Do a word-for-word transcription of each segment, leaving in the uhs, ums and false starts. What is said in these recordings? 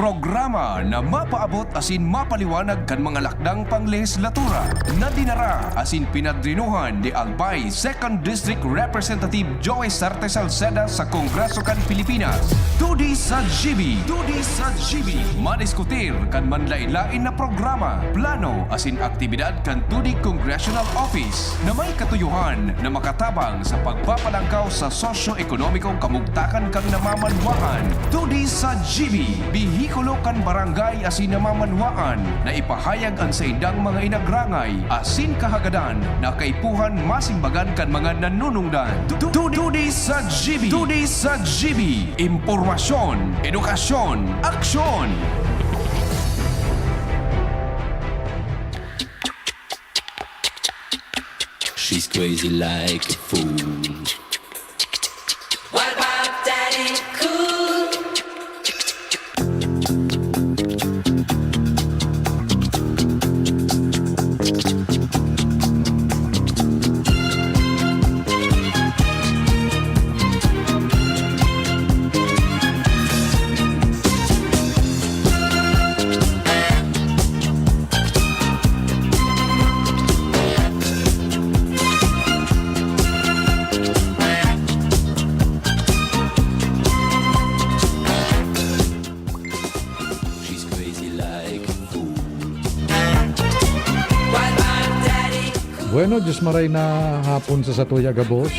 Programa na mapaabot asin mapaliwanag kan mga lakdang panglehislatura na dinara asin pinadrinuhan ni Albay Second District Representative Joey Sarte Salceda sa Kongreso kan Pilipinas. Todi sa G B. Todi sa G B. Madiskutir kan manlain-lain na programa, plano asin aktibidad kan Todi Congressional Office na may katuyohan na makatabang sa pagpapalangkaw sa sosyo-ekonomikong kamugtakan kan namamanwaan. Todi sa G B, bihikulo kan barangay asin namamanwaan na ipahayag an saindang mga inagrangay asin kahagadan na kaipuhan masimbagan kan mga nanunungdan. Tu-, tu-, Todi sa G B. Todi sa G B. Impormasyon, edukasyon, aksyon. She's crazy like a fool. What about Daddy Cool? She's crazy like a fool. Bueno, Diyos maray na hapon sa satuya gabos.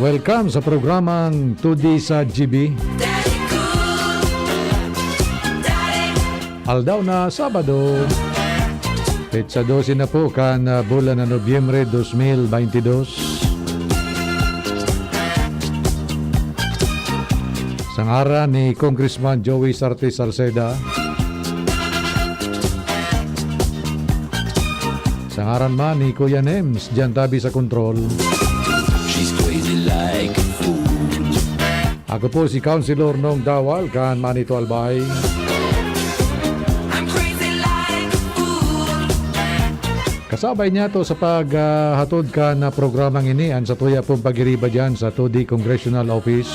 Welcome sa programang Todi sa G B. Aldaw na Sabado, petsa dose na po kan, ah, bulan na Nobyembre dos mil baynte dos. Sa ngaran ni Congressman Joey Sarte Salceda, sa ngaran man ni Kuya Nems, diyan tabi sa kontrol. She's crazy like a fool. Ako po si Councilor Nong Dawal kan Manito Albay. I'm crazy like a fool. Kasabay niya to sa pag, ah, hatod kan, ah, programang ini, an satuya pong pagiriba diyan sa Todi Congressional Office.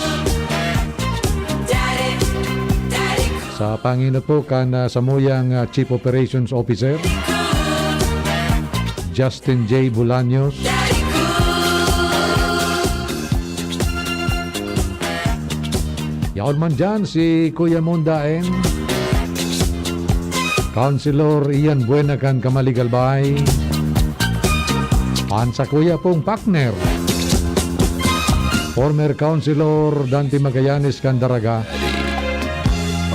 Sa pangino po kan, ah, samuyang, ah, Chief Operations Officer, Justin J Bolaños. Yaon man diyan si Kuya Mon daen. Councilor Ian Buena kan Camalig Albay. An sakuya pong partner, former Councilor Dante Magallanes kan Daraga.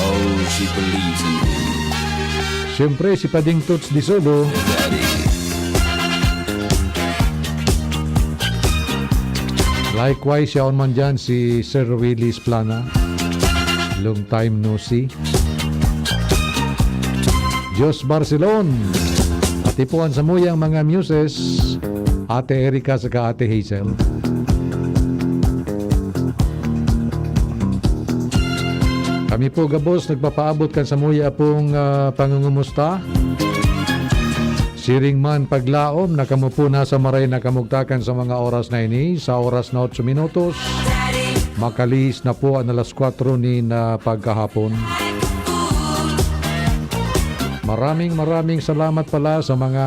Oh, she believes in him. Siyempre, si Pading Toots Disugo. Daddy. Likewise, yaon man diyan si Sir Willie Splana. Long time no see. Jos Barcelon. Pati po an samuyang mga muses, Ate Erica saka Ate Hazel. Kami po gabos nagpapaabot kan samuya pong, ah, pangungumusta. Siring man paglaom na kamo po nasa maray na kamugtakan sa mga oras na ini, sa oras na otso minutos, makalihis na po an alas kwatro nin, ah, pagkahapon. Maraming, maraming salamat pala sa mga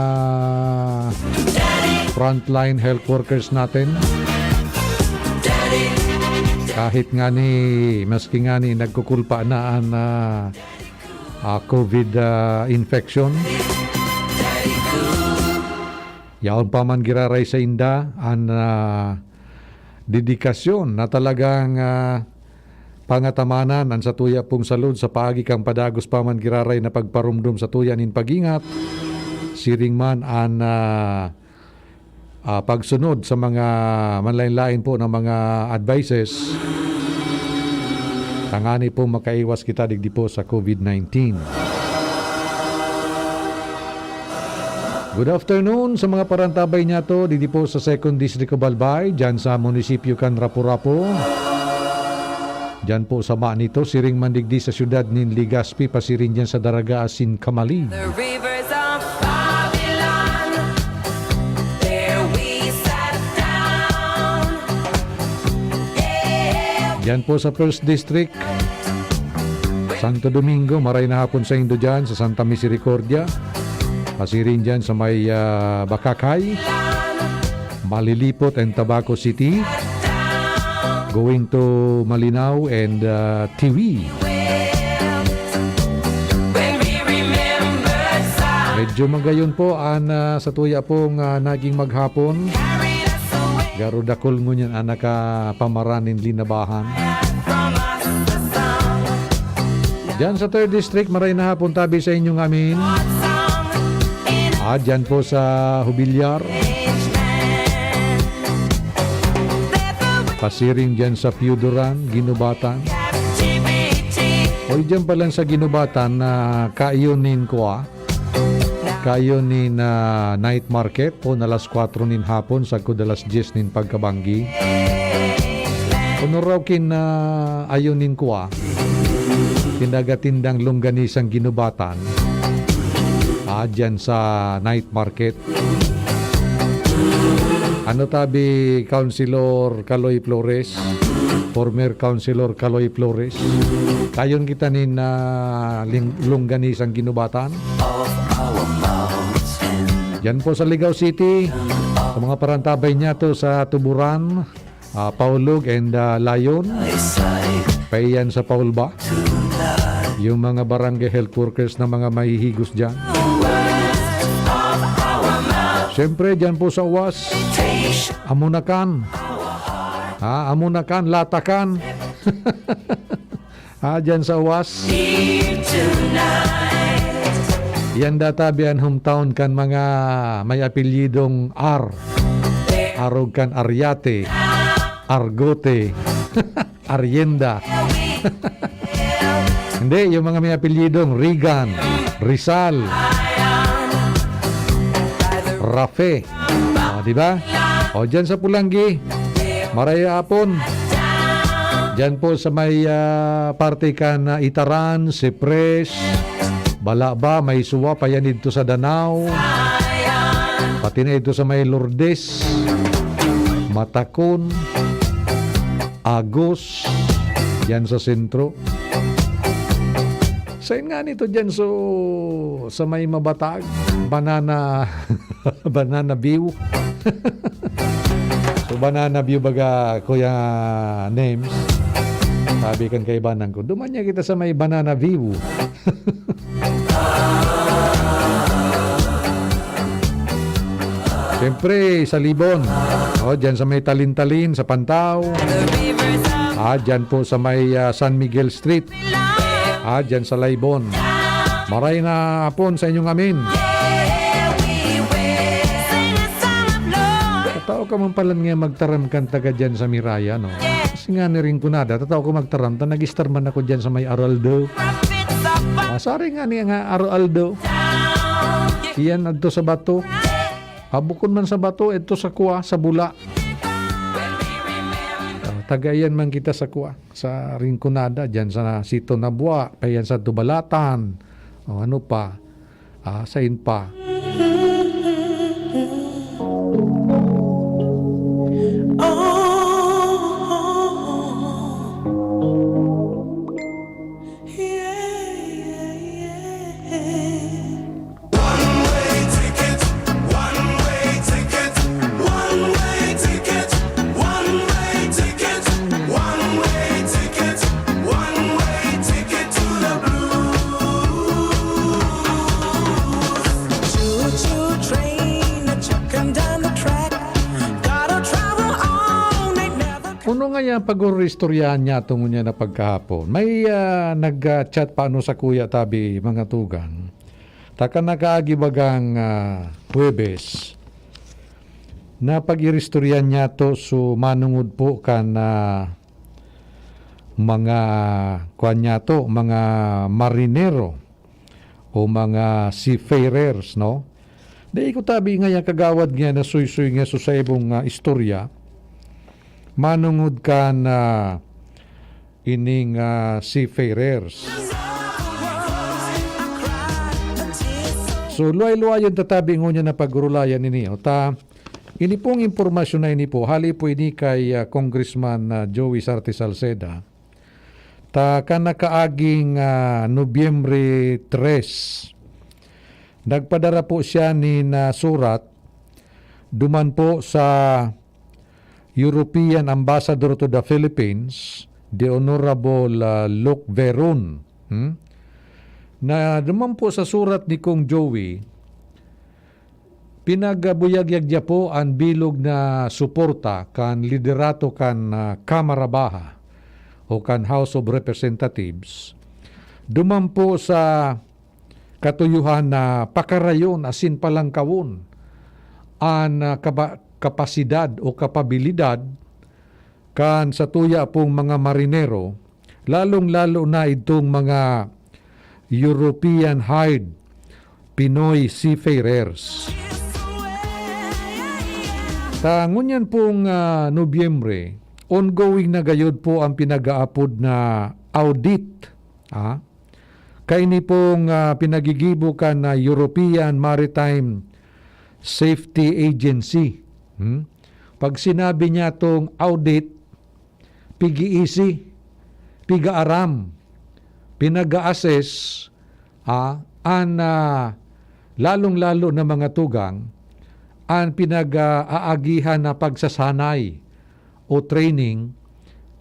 frontline health workers natin. Kahit ngani, maski ngani nagkukulpa na an, ah, ah, COVID, ah, infection. Yaon pa man giraray sainda an, ah, dedikasyon na talagang, ah, pangatamanan an satuya pong salud sa paagi kan padagos pa man giraray na pagparumdom satuya nin pag-ingat. Siring man an, ah, ah, pagsunod sa mga manlain-lain po na mga advices, tangani po makaiwas kita digdi po sa COVID nineteen. Good afternoon sa mga parantabay niyato, digdi po sa Second District of Albay, dyan sa munisipyo kan Rapu-Rapu. Dyan po sa Manito, siring man digdi sa siyudad nin Legazpi, pasiring dyan sa Daraga asin Camalig. The rivers of Babylon, they're Diyan po sa First District, Santo Domingo, maray na hapon sa indo dyan, sa Santa Misericordia. Pasiring dyan sa may, ah, Bakakay, Malilipot and Tabaco City. Going to Malinao and, ah, Tiwi. Medyo magayon po an, ah, sa tuya pong, ah, naging maghapon. Garo dakul ngunyan an nakapamaran nin linabahan. Diyan sa Third District, maray na hapon tabi sa inyong amin. Ah, diyan po sa Hubilyar. Pasiring diyan sa Piyuduran, Ginubatan. O, diyan pa lang sa Ginubatan na kaiyon nin kuwa. Kaiyon nin, ah, night market, o alas kwatro nin hapon, sagkod alas dyes nin pagkabanggi. Ono raw kin, ah, ayon nin kuwa, kin nagatindang longganisang Ginubatan. Ah, diyan sa night market. Ano tabi, Councilor Kaloy Flores? Former Councilor Kaloy Flores. Kayon kita nin, ah, ling-, longganisang Ginubatan. Diyan po sa Ligao City, sa mga parantabay niya to sa Tuburan, ah, Paulog and, ah, Layon. Paiyan sa Paul ba? Yung mga barangay health workers na mga mahihigos dyan. Siyempre, dyan po sa Uwas, Amunakan. Ah, Amunakan, Latakan. Ah, dyan sa Uwas. Yan databi an hometown kan mga may apelyidong R. Arog kan Aryate, Argote, Aryenda. Hindi, yung mga may apelyidong Regan, Rizal, Rafe. O, di ba? O, dyan sa Pulanggi, maray na hapon. Dyan po sa may, ah, parte kan, ah, Itaran, Sipres, Balaba, may suwa pa yan dito sa Danao. Pati na ito sa may Lourdes, Matacon, Agos, yan sa sentro. Sain nga nito dyan, so, sa may Mabatag, banana, banana view. So, banana view baga, Kuya Nems. Sabi kan kaibanan ko, "Duman niya kita sa may banana view." Siyempre, sa Libon. O, dyan sa may Talin-Talin, sa Pantao. Ah, dyan po sa may, ah, San Miguel Street. Ah, dyan sa Laibon. Maray na hapon sa inyong amin. Tatao ka man pala nga magtaram kan taga dyan sa Miraya, no? Kasi nga ni Rinconada, tatao ko magtaram, ta nag-star man ako dyan sa may Araldo. Ah, sari nga ni nga Araldo. Iyan adto sa bato. Ah, bukod man sa bato, ito sa kuwa, sa bula. Ah, taga iyan man kita sa kuwa, sa Rinconada, dyan sa Sito Nabua, pa yan sa Tubalatan. O ano pa? Ah, sain pa? Uno nga yan, pag-uristoryahan niya, tungo niya na pagkahapon. May, ah, nag-chat pa ano sa kuya tabi, mga tugang. Taka nakaagi bagang, ah, Huwebes, na pag-iristoryahan niya to, so manungod po kan, ah, mga, kuwan niya to, mga marinero o mga seafarers, no? Dai ko tabi nga yan kagawad nga na suysuy nga so sa ibong, ah, istorya, manungod kan, ah, ining, ah, seafarers. So, luway-luwayon tatabi ngunyan na pagurulayan ini, o ta, Ini pong impormasyon na ini po, hali po ini kay, ah, Congressman, ah, Joey Sarte Salceda. Ta kan nakaaging, ah, Nobyembre tres, nagpadara po siya nin, ah, surat duman po sa European Ambassador to the Philippines, the Honorable, ah, Luc Veron. Hmm? Na duman po sa surat ni Kong Joey, pinagbuyagyag niya po an bilog na suporta kan liderato kan, ah, Kamara Baha o kan House of Representatives. Duman po sa katuyohan na pakarayon asin palangkawon an, ah, kaba-, kapasidad o kapabilidad kan satuya pong mga marinero, lalong-lalo na itong mga European hired Pinoy seafarers. Ta ngunyan pong, ah, Nobyembre, ongoing na gayod po ang pinag-aapod na audit, ah, kaini pong, ah, pinagigibo kan, ah, European Maritime Safety Agency. Hmm? Pag sinabi niya tong audit, pig-iisi, pig-aaram, pinag-a-assess, ah, an, ah, lalong-lalo na mga tugang, an pinag-aagihan na pagsasanay o training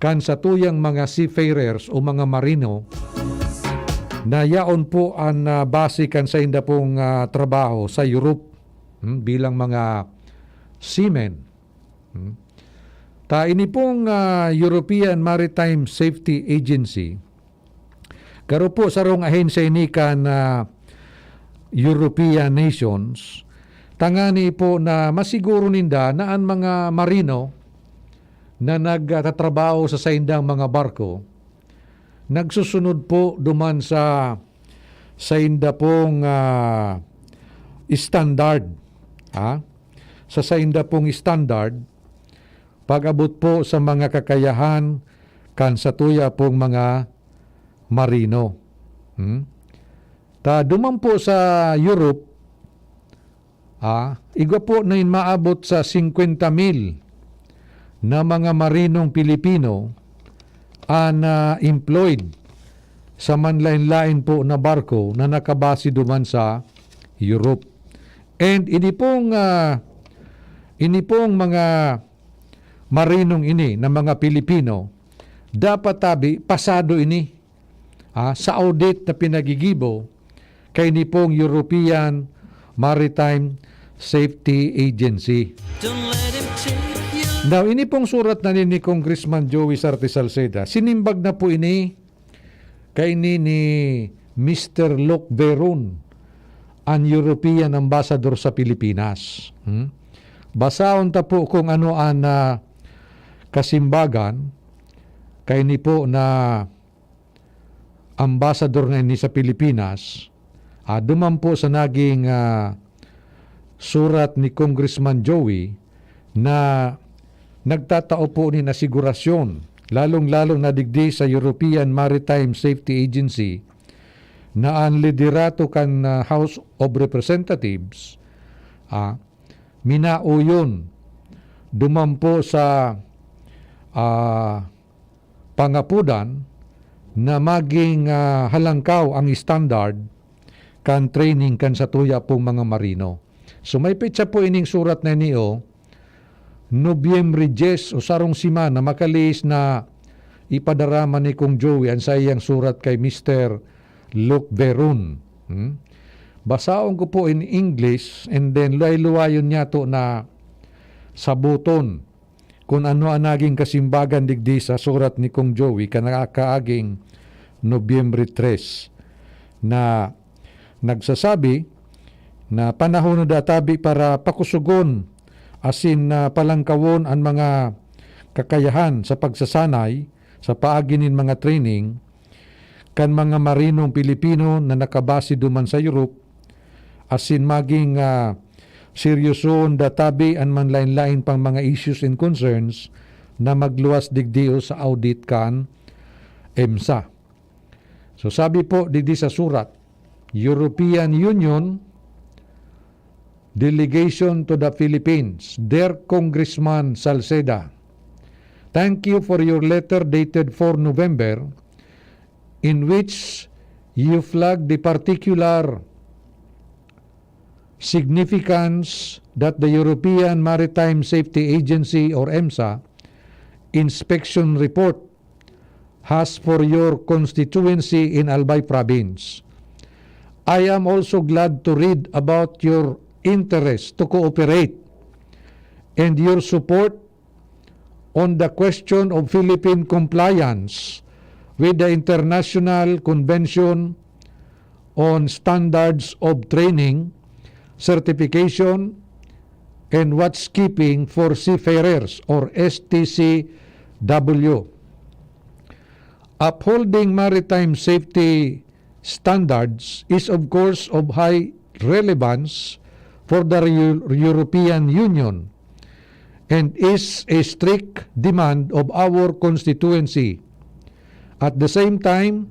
kan satuyang mga seafarers o mga marino na yaon po an, ah, base kan sainda pong, ah, trabaho sa Europe, hmm, bilang mga seamen. Hmm. Ta ini pong, ah, European Maritime Safety Agency, garo po sarong ahensya ini kan, ah, European nations, tangani po na masiguro ninda na an mga marino na nagtatrabaho sa saindang mga barko nagsusunod po duman sa sainda pong, ah, standard, ha? Sa sainda pong standard, pag-abot po sa mga kakayahan kan satuya pong mga marino. Hmm? Ta duman po sa Europe, ah, igwa po na in maabot sa singkwenta mil na mga marinong Pilipino an, ah, employed sa manlaen-laen po na barko na nakabase duman sa Europe. And ini pong, ah, ini pong mga marinong ini na mga Pilipino, dapat tabi pasado ini, ah, sa audit na pinagigibo kaini pong European Maritime Safety Agency. Now, ini pong surat na ni, ni Congressman Joey Sarte Salceda, sinimbag na po ini kaini ni Mister Luc Veron, an European Ambassador sa Pilipinas. Hmm? Basahon ta po kung ano an, ah, kasimbagan kaini po na ambassador na ini sa Pilipinas, ah, duman po sa naging, ah, surat ni Congressman Joey na nagtatao po nin asigurasyon, lalong-lalo na digdi sa European Maritime Safety Agency, na an liderato kan, ah, House of Representatives, ah, minauyon duman po sa, ah, pangapodan na maging, ah, halangkaw ang standard kan training kan satuya pong mga marino. So, may petsa po ining surat na ini, oh, Nobyembre dyes o sarong semana, makalihis na ipadara man ni Kong Joey an saiyang surat kay Mister Luc Veron. Hmm? Basahon ko po in English and then luway-luwayon niyato na saboton kun ano an naging kasimbagan digdi sa surat ni Kong Joey kan nakaaging Nobyembre tres, na nagsasabi na panahon na da tabi para pakusogon asin, ah, palangkawon an mga kakayahan sa pagsasanay sa paagi nin mga training kan mga marinong Pilipino na nakabase duman sa Europe, asin maging, ah, seryosohon da tabi an manlaen-laen pang mga issues and concerns na magluwas digdi sa audit kan EMSA. So, sabi po digdi sa surat, European Union delegation to the Philippines, dear Congressman Salceda. Thank you for your letter dated four November, in which you flagged the particular significance that the European Maritime Safety Agency, or EMSA, inspection report has for your constituency in Albay Province. I am also glad to read about your interest to cooperate and your support on the question of Philippine compliance with the International Convention on Standards of Training, Certification, and Watchkeeping for Seafarers, or S T C W. Upholding maritime safety standards is, of course, of high relevance for the Eu-, European Union and is a strict demand of our constituency. At the same time,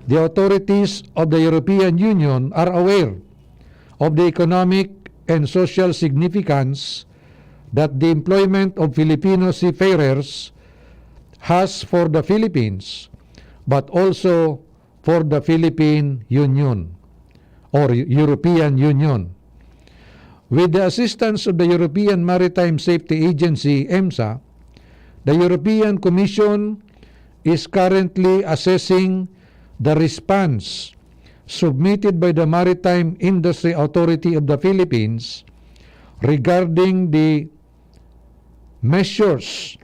the authorities of the European Union are aware of the economic and social significance that the employment of Filipino seafarers has for the Philippines, but also for the Philippine Union or European Union. With the assistance of the European Maritime Safety Agency, EMSA, the European Commission is currently assessing the response submitted by the Maritime Industry Authority of the Philippines regarding the measures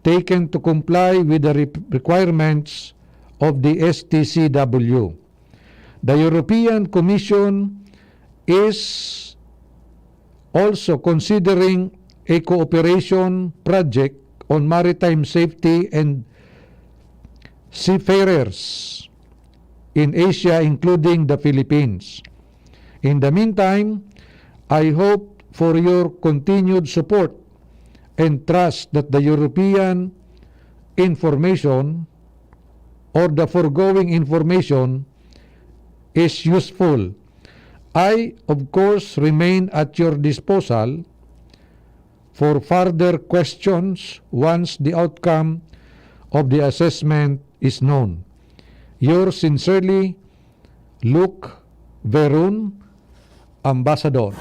taken to comply with the re-, requirements of the S T C W. The European Commission is also considering a cooperation project on maritime safety and seafarers in Asia, including the Philippines. In the meantime, I hope for your continued support and trust that the European information or the foregoing information is useful. I, of course, remain at your disposal for further questions once the outcome of the assessment is known. Yours sincerely, Luc Veron, Ambassador.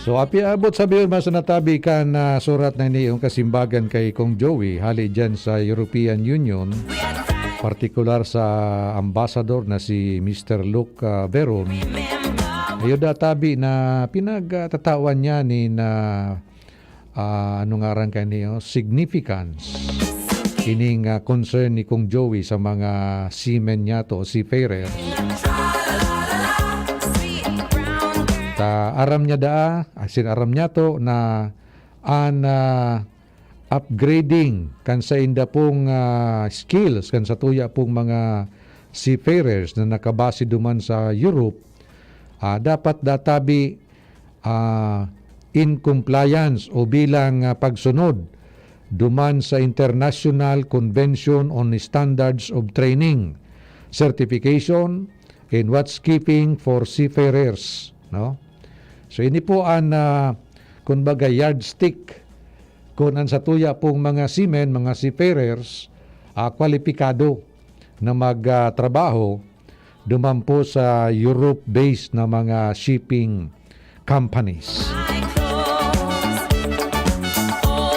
So, apiabot sa biyon, mas natabi kan, ah, surat na ini yung kasimbagan kay Kong Joey, hali dyan sa European Union, partikular sa ambassador na si Mister Luc, ah, Veron. Ayo da tabi na pinagtatawan niya ni na, ah, ano ngaran kaniyo, significance. Ining, ah, concern ni Kong Joey sa mga seamen niya to, seafarers. Ta aram niya daa, asin aram niya to na an, ah, upgrading kan sainda pong, ah, skills, kan satuya pong mga seafarers na nakabase duman sa Europe, ah, dapat databi, ah, in compliance o bilang, ah, pagsunod duman sa International Convention on Standards of Training, Certification, and Watchkeeping for Seafarers, no? So, ini po an, ah, kumbaga, yardstick kun an satuya pong mga seamen, mga seafarers, ah, kwalipikado na mag, ah, trabaho duman po sa Europe-based na mga shipping companies.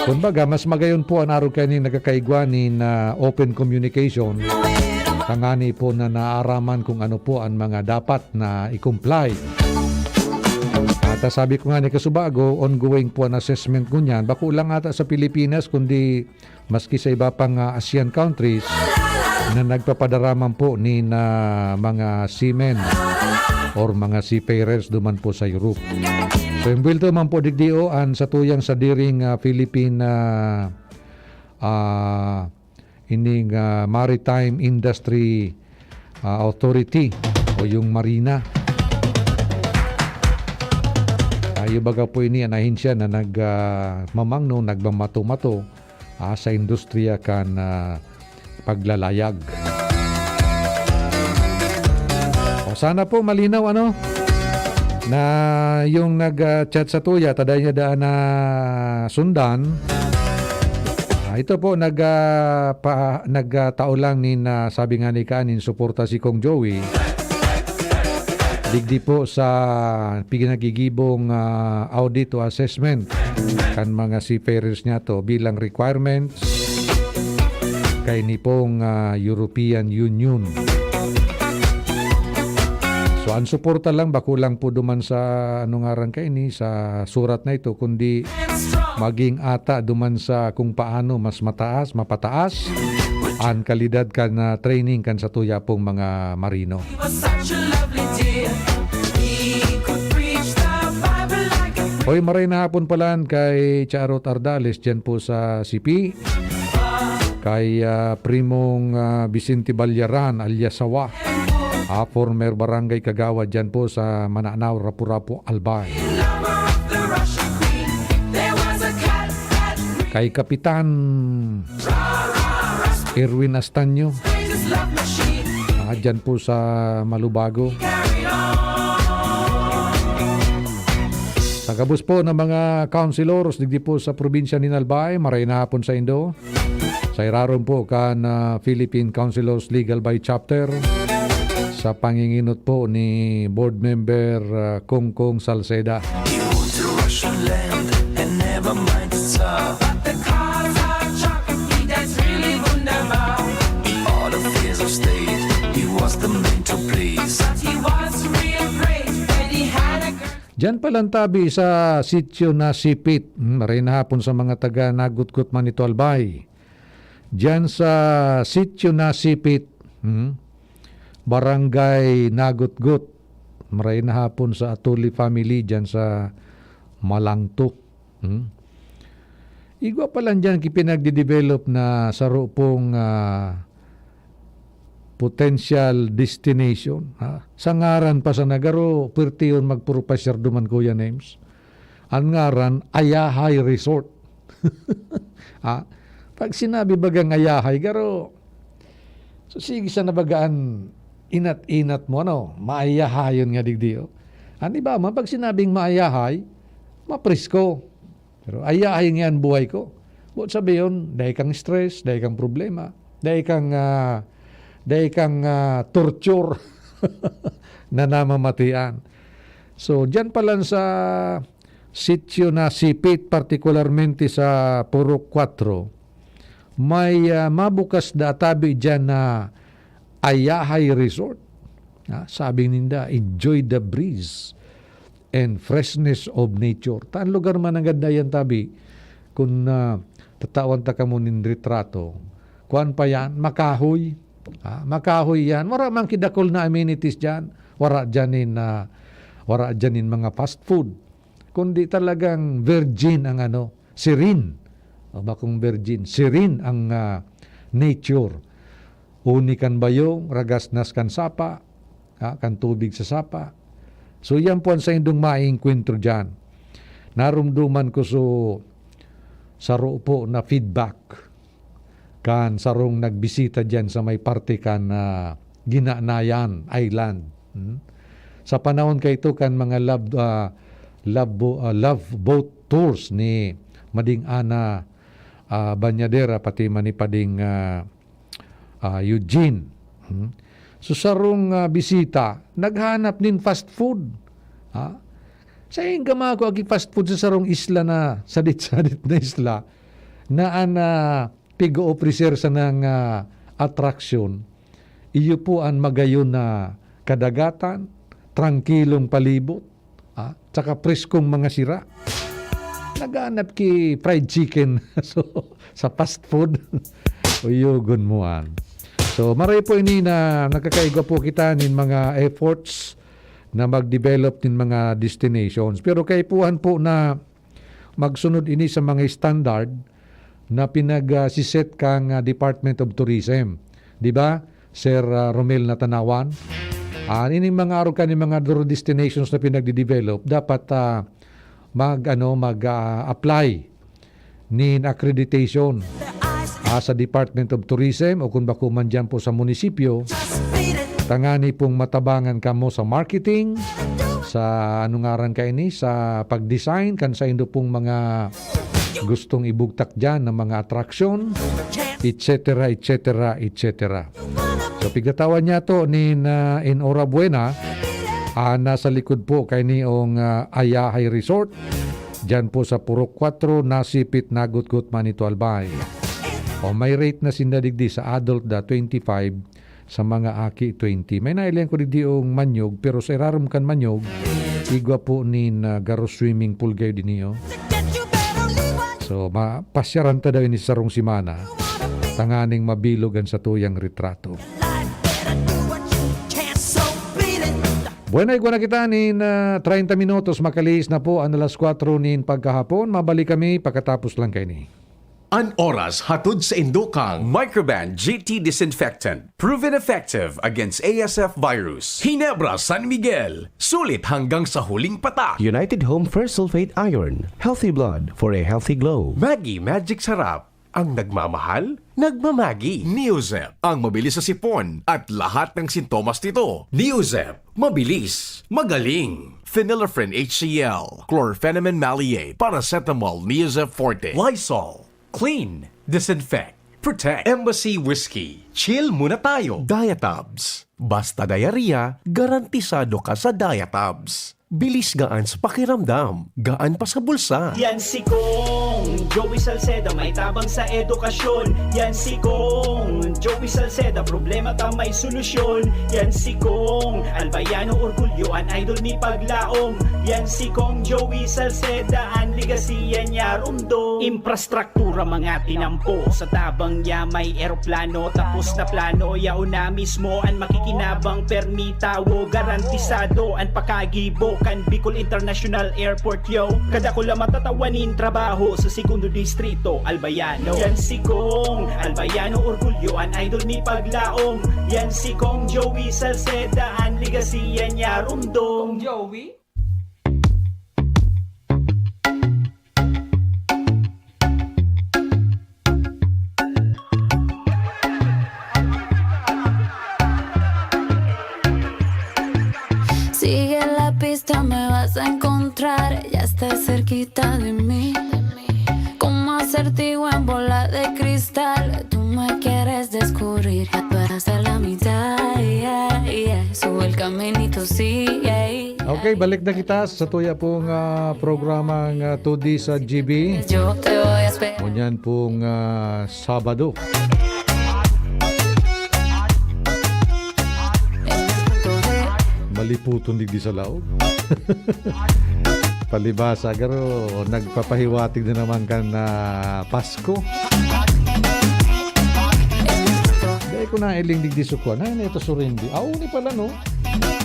Kumbaga, mas magayon po an arog kaini nagkakaigwa nin, ah, open communication, tangani po na naaraman kung ano po an mga dapat na i-comply. At, ah, sabi ko nga ni kasubago, ongoing po an assessment ngunyan. Bako lang ata sa Pilipinas, kundi maski sa iba pang, ah, ASEAN countries na nagpapadara man po nin, ah, mga seamen or mga seafarers duman po sa Europe. So, imbuwelto man po digdi, oh, an satuyang sadiring, ah, Philippine, ah, ah, ining, ah, Maritime Industry, ah, Authority o yung Marina. Ayo baga po ini an ahensya na nag, ah, mamangno, nagmamato-mato, ah, sa industriya kan, ah, paglalayag. O, sana po malinaw, ano, na yung nag, ah, chat sa tuya, taday niya daan na sundan. Ah, ito po, nag, ah, pa, nagtao lang nin, ah, sabi nga ni Kanin, suporta si Kong Joey. Digdi po sa pinagigibong, ah, audit o assessment kan mga seafarers niya to bilang requirements kaini pong, ah, European Union. So, ang suporta lang, bako lang po duman sa, ano ngaran kaini, sa surat na ito, kundi maging ata duman sa kung paano mas mataas, mapataas ang kalidad kan, ah, training kan satuya pong mga marino. Hoy, maray na hapon palan kay Charot Ardales dyan po sa C P. Kay, ah, Primong, ah, Vicente Ballaran alias Sawa, ah, former barangay kagawad dyan po sa Mananao, Rapu-Rapu, Albay. Kay Kapitan Erwin Astaño, ah, dyan po sa Malubago. Sa gabos po ng mga councilors digdi po sa probinsya nin Albay, maray na hapon sa indo. Sa irarom po kan, ah, Philippine Councilors Legal by Chapter, sa panginginot po ni Board Member, ah, Kongkong Salceda. He went to Russian land and never mind the Tsar. But the cars are chocolate, that's really wunderbar. In all affairs of state, he was the man to please. But he was real great when he had a girl. Diyan palang tabi sa Sitio Nasipit. Hmm, maray na hapon sa mga taga Nagutgot man ito, Albay. Diyan sa Sitio Nasipit, hmm, Barangay Nagutgot. Maray na hapon sa Atuli family diyan sa Malangto. Hmm. Igwa pa lang diyan kipinagde-develop na saro pong, ah, potential destination, ha? Sa ngaran pa sana, garo, pwerte yun magpurpasyar duman, Kuya Nems. Ang ngaran, Ayahay Resort. Ah, pag sinabi bagang Ayahay, garo, so sige sana baga an inat-inat mo, ano, maayahayon nga digdi, oh. An iba man, pag sinabing maayahay, mapresko. Pero ayahay nga an buhay ko. Boot sabihon, dai kang stress, dai kang problema, dai kang, ah, dai kang, ah, torture na namamatian. So, diyan pa lang sa Sitio Nasipit, partikularmente sa Purok Kuwatro, may, ah, mabukas na tabi diyan na Ayahay Resort. Ah, sabi ninda, "Enjoy the breeze and freshness of nature." Ta an lugar man nanggad na yan, tabi, kun, ah, tatawan ta kamo nin retrato, kuwan pa yan, makahoy. Ah, makahoy yan. Wara man kidakol na amenities diyan. Wara diyan nin, ah, wara diyan nin mga fast food. Kundi talagang virgin ang ano, serene. O bakong virgin, serene ang, ah, nature. Uni kan bayong, ragasnas kan sapa, ah, kan tubig sa sapa. So, yan po ang saindong maengkwentro diyan. Narumduman ko so, saro po na feedback kan sarong nagbisita diyan sa may parte kan, ah, Ginanayan Island. Hmm? Sa panahon kaito kan mga love, ah, love bo-, ah, love boat tours ni Mading Ana, ah, Bañadera, pati man ni Pading, ah, ah, Eugene. Hmm? So, sarong, ah, bisita, naghanap nin fast food. Ha? Saen ka makakua ki fast food sa sarong isla na sadit-sadit na isla na an, ah, pig-oofreser sanang, ah, atraksyon, iyo po an magayon na kadagatan, trangkilong palibot, ah, tsaka preskong mga sira. Naghanap ki fried chicken. So, sa fast food, uyogon mo an. So, maray po ini na nakakaigwa po kita nin mga efforts na mag-develop nin mga destinations. Pero kaipuhan po na magsunod ini sa mga standard, na pinag, ah, siset kang, ah, Department of Tourism. Di ba, Sir, ah, Romel Natanawan? Ah, ining mga arog kan mga tour destinations na pinagde-develop, dapat, ah, mag, ano, mag, ah, apply nin accreditation, ah, sa Department of Tourism o kung bako man dyan po sa munisipyo, tangani pong matabangan kamo sa marketing, sa, ano ngaran kaini, sa pag-design, kan saindo pong mga gustong ibugtak dyan ng mga atraksyon, et cetera, et cetera, et cetera. So, pigtatawan niya to nin, ah, Enhorabuena, ah, nasa likod po kainiyong, ah, Ayahay Resort. Diyan po sa Purok Kuwatro, Nasipit, Nagutgot, Manito, Albay. O, may rate na sinda digdi sa adult da, twenty-five, sa mga aki, twenty. May nailihan ko digdi yung manyog, pero sa irarom kan manyog, igwa po nin, ah, garo swimming pool kayo din iyo. So, mapasyaran ta daw ini sa sarong semana, tanganing mabilog an satuyang retrato. Bueno, igwa na kita nin, ah, treinta minutos, makalihis na po an alas kwatro nin pagkahapon. Mabalik kami pagkatapos lang kaini. An oras hatod sa indokang Microban G T Disinfectant. Proven effective against A S F virus. Ginebra San Miguel. Sulit hanggang sa huling patak. United Home Ferrous Sulfate Iron. Healthy blood for a healthy glow. Maggi Magic Sarap. Ang nagmamahal, nagmamagi. Neozep, ang mabilis sa sipon at lahat ng sintomas nito. Neozep, mabilis, magaling. Phenylephrine H C L, chlorphenamine maleate, paracetamol Neozep Forte, Lysol, clean, disinfect, protect. Embassy Whiskey, chill muna tayo. Diatabs, basta diarrhea, garantisado ka sa Diatabs. Bilis gaan sa pakiramdam, gaan pa sa bulsa. Yan si Kong Joey Salceda, may tabang sa edukasyon. Yan si Kong Joey Salceda, problema ta may solusyon. Yan si Kong Albayano Orgulyo, an idol ni Paglaom. Yan si Kong Joey Salceda, an legacy yan niya rumdom. Infrastruktura mga tinampo, sa tabang niya may eroplano. Tapos na plano, yaon na mismo an makikinabang, permi tawo, garantisado an pakagibo kan Bicol International Airport, yo. Kadakula matatawa nin trabaho sa Segundo Distrito, Albayano. Yan si Kong Albayano Orgulyo, an idol ni Paglaom. Yan si Kong Joey Salceda, an legacy yan niya rumdom. Joey? Sigue la pista, me vas a encontrar, ya está cerquita de mí. Como acertijo en bola de cristal, tú me quieres descubrir. Ya tú eras a la mitad, yeah, yeah. Sube el caminito, sigue ahí. Okay, balik na kita sa tuya pong, ah, programang, ah, Two D sa G B. Yo te voy a esperar. Ngunyan pong, ah, Sabado. Maliputon digdi sa laog. Palibasa, garo, nagpapahiwatig na naman kan, ah, Pasko. Dai ko na iling digdi sukwa. Ay, na ito surin di. Aw, ni pala, no?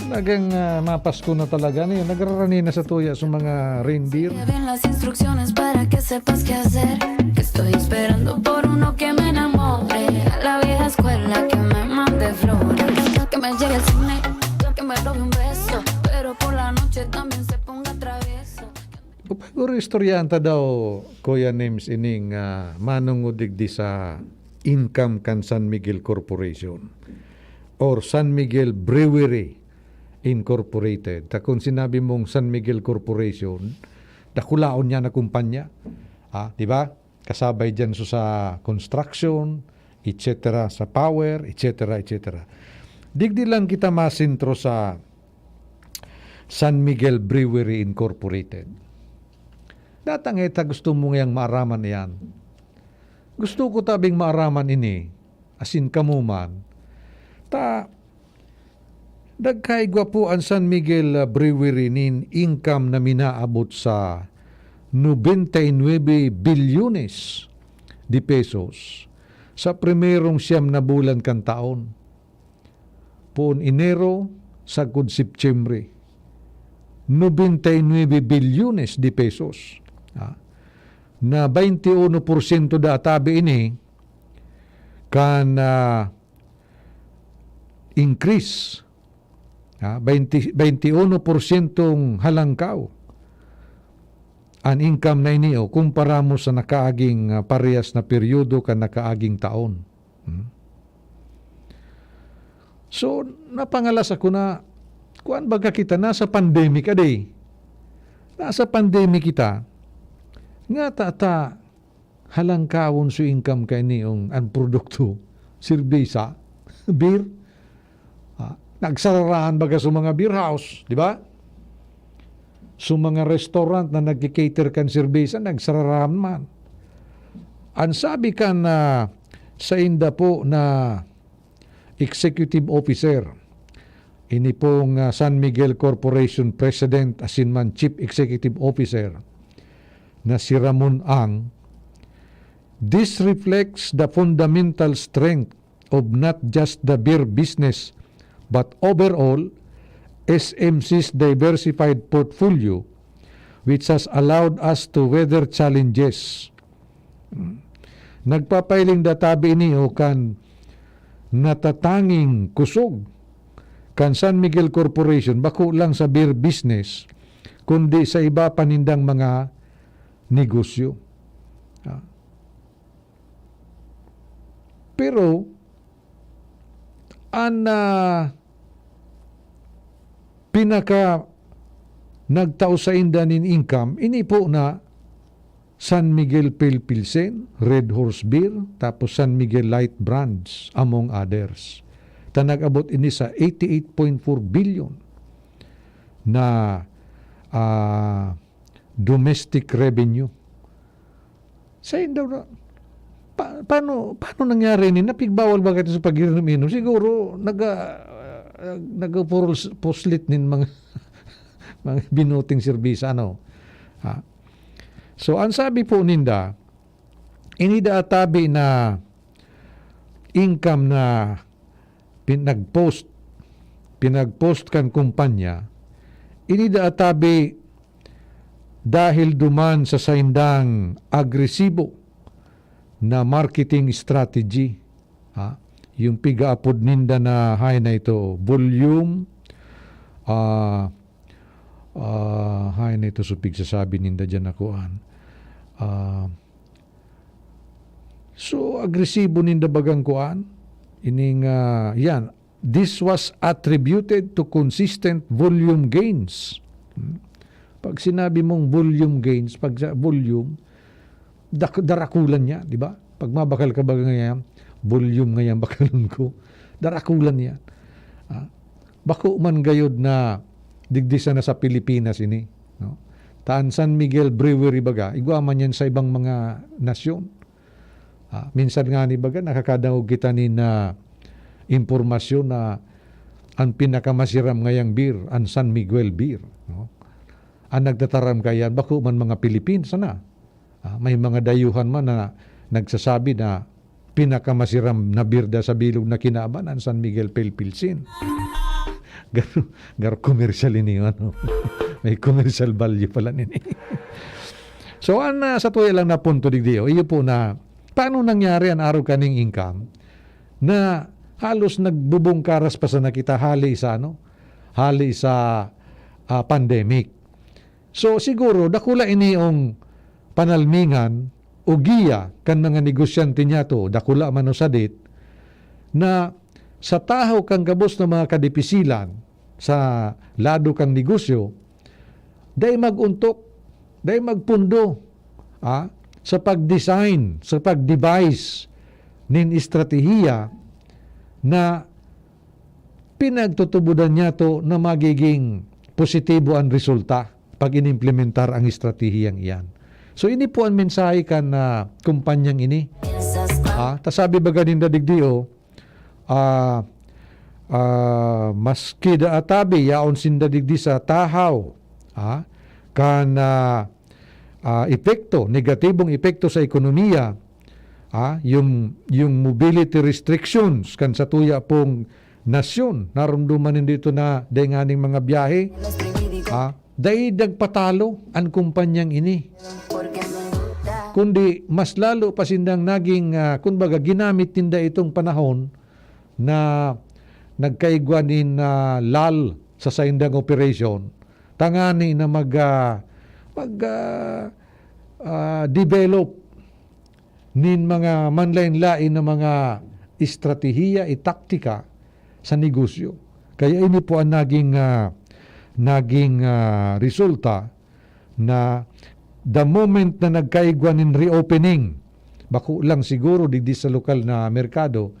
Talagang, ah, mapasko na talaga. Ano yun? Nagrarani na sa tuya sa mga reindeer. Bien las instrucciones para que sepas qué hacer. Que estoy esperando por uno que me enamore. A la vieja escuela que me mande flores. Que me lleve al cine, que me robe un beso. Pero por la noche también se ponga travieso. Upaguro istoryahan ta daw, Kuya Nims, ining, ah, manungod digdi sa income kan San Miguel Corporation or San Miguel Brewery Incorporated. Ta kun sinabi mong San Miguel Corporation, dakulaon niya na kumpanya. Ah, di ba? Kasabay diyan so sa construction, et cetera, sa power, et cetera, et cetera. Digdi lang kita masentro sa San Miguel Brewery Incorporated. Datang ita gusto mo ngayang maaraman iyan. Gusto ko tabing maaraman ini, asin kamo man. Ta, nagkaigwa po an San Miguel, ah, Brewery nin income na minaabot sa noventa y nueve bilyones de pesos sa primerong siyam na bulan kan taon. Poon Enero, sagkod Setyembre. Noventa y nueve bilyones de pesos. Ah. na bainti uno porsyento da tabi ini kan, ah, increase. Ha, bainti, bainti uno porsyentong halangkaw an income na ini, o, kumpara mo sa nakaaging, ah, parehas na peryodo kan nakaaging taon. Hmm. So, napangalas ako na, kuwan baga kita, nasa pandemic, adi. Nasa pandemic kita. Nga ta, ta, halangkawon so income kaini, ang produkto, serbesa, beer. Ah, nagsararahan baga sa mga beer house, di ba? Sa mga restaurant na nagki-cater kan serbesa, nagsararahan man. Ang sabi kan, ah, sainda po na executive officer, ini pong, ah, San Miguel Corporation President asin man Chief Executive Officer na si Ramon Ang, "This reflects the fundamental strength of not just the beer business, but overall, S M C's diversified portfolio, which has allowed us to weather challenges." Hmm. Nagpapahiling da tabi ini o kan natatanging kusog kan San Miguel Corporation, bako lang sa beer business, kundi sa iba pa nindang mga negosyo. Ah. Pero, an, ah, pinaka nagtao sainda nin income, ini po na San Miguel Pale Pilsen, Red Horse Beer, tapos San Miguel Light Brands, among others. Ta nag-abot ini sa eighty-eight point four billion na, ah, domestic revenue. Sain daw na, pa-, paano, paano nangyari ni? Napigbawal ba kayo sa pag-inom-inom? Siguro, naga-, ah, nagapurol-, puslit nin mga, mga binuting serbisa, ano? Ha? So, ang sabi po ninda, ini da tabi na income na pinag-post, pinag-post kan kumpanya, ini da tabi dahil duman sa saindang agresibo na marketing strategy. Ha? Yung pigaapod ninda na, hay na ito, volume, ah, ah, hay na ito, so pigsasabi ninda dyan na kuan. Ah, so, agresibo ninda bagang kuan. Ining, ah, yan, this was attributed to consistent volume gains. Hmm. Pag sinabi mong volume gains, pag sa volume, dak-, darakulan niya, di ba? Pag mabakal ka ba ngayon, volume ngayon bakalon ko. Darakulan niya. Ah, bako man gayod na digdi sana sa Pilipinas ini, no? Ta an San Miguel Brewery baga, igwa man yan sa ibang mga nasyon. Ah, minsan nga ni baga, nakakadangog kita nin, ah, impormasyon na an pinakamasiram ngayang beer, an San Miguel beer, no? An nagtataram kaiyan, bako man mga Pilipino sana. Ah, may mga dayuhan man na nagsasabi na pinakamasiram na beer da sa bilog na kinaban, an San Miguel Pale Pilsen. Garo, garo commercial ini, ano? May commercial value pala nini. So, an, ah, sa tuya lang na punto digdi, o, iyo po na, paano nangyari an arog kaning income na halos nagbubungkaras pa sana kita hali sa, ano? Hali sa, ah, pandemic. So, siguro, dakula ini yung panalmingan o giya kan mga negosyante niyato, dakula man o sadit, na sa tahaw kan gabos na mga kadipisilan sa lado kan negosyo, dai mag-untok, dai magpundo, ah, sa pag-design, sa pag-devise nin estratehiya na pinagtutubodan niyato na magiging positibo an resulta pag inimplementar ang estratehiyang iyan. So, ini po ang mensahe kan, ah, kumpanyang ini. Ah, ta sabi baga ninda digdi, oh, ah, ah, maski da atabi, yaon sinda digdi sa tahaw, ah, kan, ah, ah, epekto, negatibong epekto sa ekonomiya, ah, yung, yung mobility restrictions kan satuya pong nasyon, narumduman nindo ito na dai nganing mga biyahe, ah, dai nagpatalo an kumpanyang ini. kundi mas lalo pa sindang naging, ah, kumbaga, ginamit ninda itong panahon na nagkaigwa nin, ah, lull sa saindang operation, tangani na mag, ah, mag, ah, ah, develop nin mga manlain-lain na mga estratehiya, i taktika sa negosyo. Kaya ini po ang naging, ah, naging, ah, resulta na the moment na nagkaigwa nin reopening, bako lang siguro digdi sa lokal na merkado,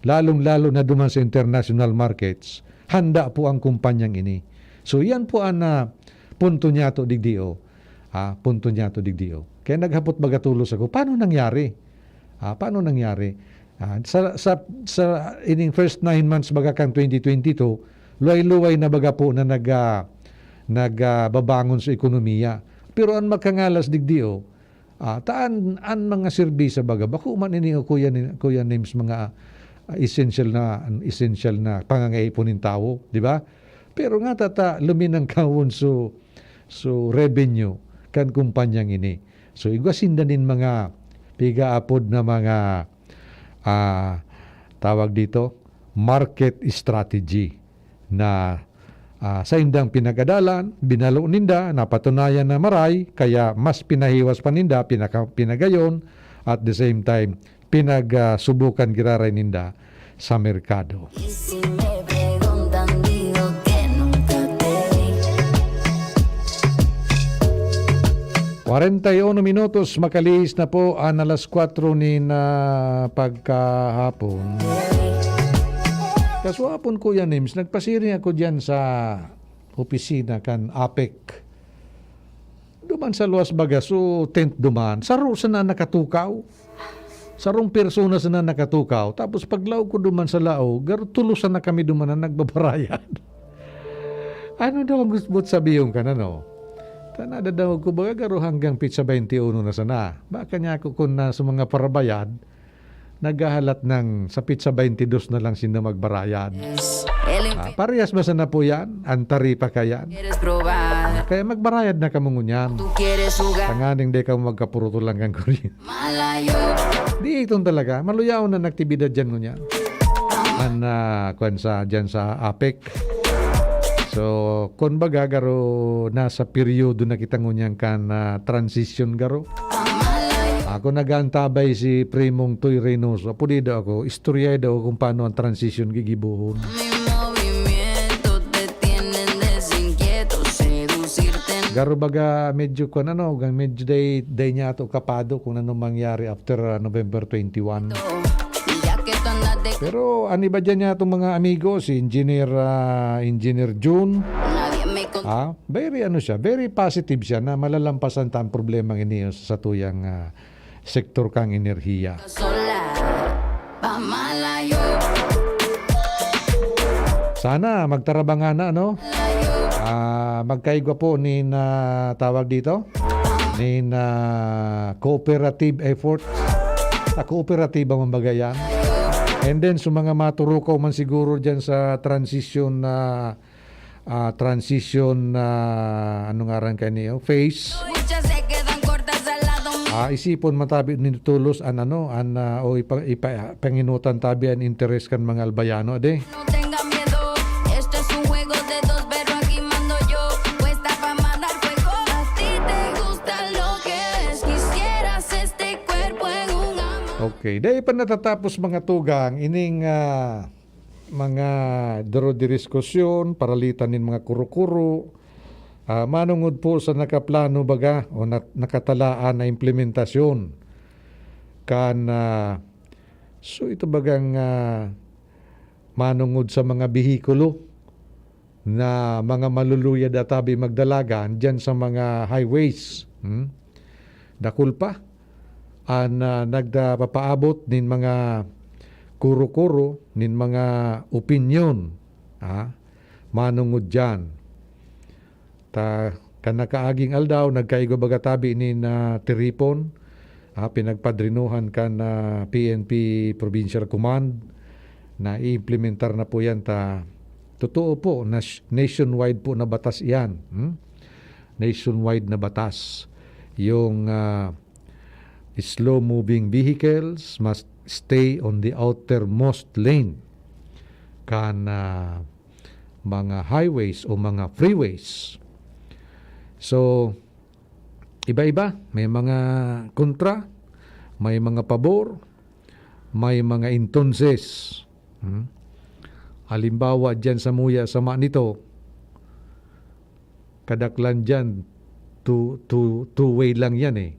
lalong-lalo na duman sa international markets, handa po ang kumpanyang ini. So, yan po ang, ah, punto niya to digdi, oh. Ah, punto niya to digdi, oh. Kaya naghapot baga tolos ako, "Paano nangyari? Ah, paano nangyari?" Ah, sa, sa, sa ining first nine months baga kan twenty twenty-two, luway-luway na baga po na nag, ah, nag, ah, babangon sa ekonomiya. Pero ang makangalas digdi, oh, ah, ta an, an mga serbisyo baga, bako man ini, oh, Kuya Ni-, Kuya Nims, mga, ah, essential na, essential na pangangaipo nin tawo, di ba? Pero nga tata, luminangkawon so, so revenue kan kumpanyang ini. So, igwa sinda nin mga pigaapod na mga, ah, tawag dito, market strategy na, ah, saindang pinag-adalan, binalo ninda, napatunayan na maray, kaya mas pinahiwas pa ninda, pinaka-, pinagayon, at the same time, pinag, ah, subukan giraray ninda sa merkado. Y si me preguntan, digo que nunca te vi. Kwarenta y uno minutos, makalihis na po an alas kwatro nin, ah, pagkahapon. Kasuapon, Kuya Nims, nagpasiring ako diyan sa opisina kan APEC. Duman sa luwas baga, so tent duman, saro sana nakatukaw. Sarong persona sana nakatukaw. Tapos paglaog ko duman sa laog, garo tulo sana kami duman na nagbabarayad. Ano daw ang gustbo't sabihon kan ano? Ta nadadangog ko baga garo hanggang petsa baynte uno na sana. Baka niya ako kun na sa mga parabayad, naghahalat nang sa petsa baynte dos na lang sinda magbarayad. Ah, parehas ba sana po yan? Ang taripa kayan? Ah, kaya magbarayad na kamo ngunyan. Tanganing di kamo magkapurutulan kan kuryente. Di iton talaga. Maluyaw na aktibidad dyan ngunyan. An, ah, kwan sa, dyan sa APEC. So, kun baga, garo, nasa peryodo na kita ngunyan kan, ah, transition, garo. Ako nag-aantabay si Primong Toy Reynoso. Pulido ako, istorya daw kung paano ang transition gigibohon. Garo baga medyo kwan ano, medyo day, day niya ato kapado kung ano mangyari after, ah, November twenty-one. Pero an iba dyan niya itong mga amigo, si Engineer, ah, Engineer June. Ah, very ano siya, very positive siya na malalampasan ta ang problema ini sa satuyang, ah, sektor kang enerhiya. Sana magtarabangan na, no? Ah, magkaigwa po nin, ah, tawag dito? Nin, ah, cooperative effort. Ah, kooperatiba man baga yan. And then, sa mga maturukaw man siguro dyan sa transition na, ah, transition na, ano ngaran kaini, oh, phase. Ah, isipon man tabi nin tolos an ano, an, ah, o ipa-, ipa-, panginutan tabi an interes kan mga Albayano, de. Okay, dai pa natatapos, mga tugang, ining, ah, mga duro-, diriskusyon, paralitan nin mga kuro-kuro, ah, manongod po sa nakaplano baga o na-, nakatalaan na implementasyon kan, ah, so ito bagang, ah, manongod sa mga behikulo na mga maluluya da tabi magdalagan diyan sa mga highways. Hmm? Dakul pa an, ah, nagda-, papaabot nin mga kuro-kuro, nin mga opinyon, ah, manongod diyan. Ta, kan nakaaging aldaw, nagkaigwa baga tabi nin, ah, tiripon, ah, pinagpadrinuhan kan, ah, P N P Provincial Command na iimplementar na po yan ta, totoo po, nas-, nationwide po na batas iyan, hmm? Nationwide na batas. Yung, ah, slow-moving vehicles must stay on the outermost lane kan, ah, mga highways o mga freeways. So, iba-iba. May mga kontra, may mga pabor, may mga entonces. Hmm? Halimbawa, dyan sa Muya, sama nito, kadaklan dyan, two, two, two-way lang yan eh.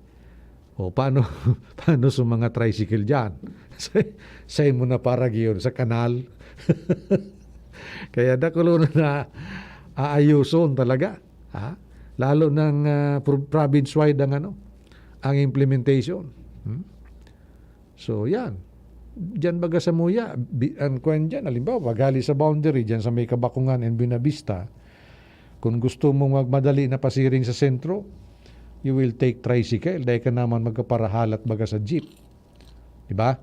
O paano, paano sa mga tricycle dyan? Sa, sa mo na para giyon, sa kanal. Kaya dakulo na na aayuson talaga. Ha? Lalo ng ah, pro- province-wide ang ano, ang implementation. Hmm? So, yan. Diyan baga sa Muya, bi- ang kwan dyan, halimbawa, pag hali sa boundary, dyan sa may Kabakungan and Buenavista, kung gusto mong magmadali na pasiring sa sentro, you will take tricycle. Dahil ka naman magkaparahalat baga sa jeep. Di ba?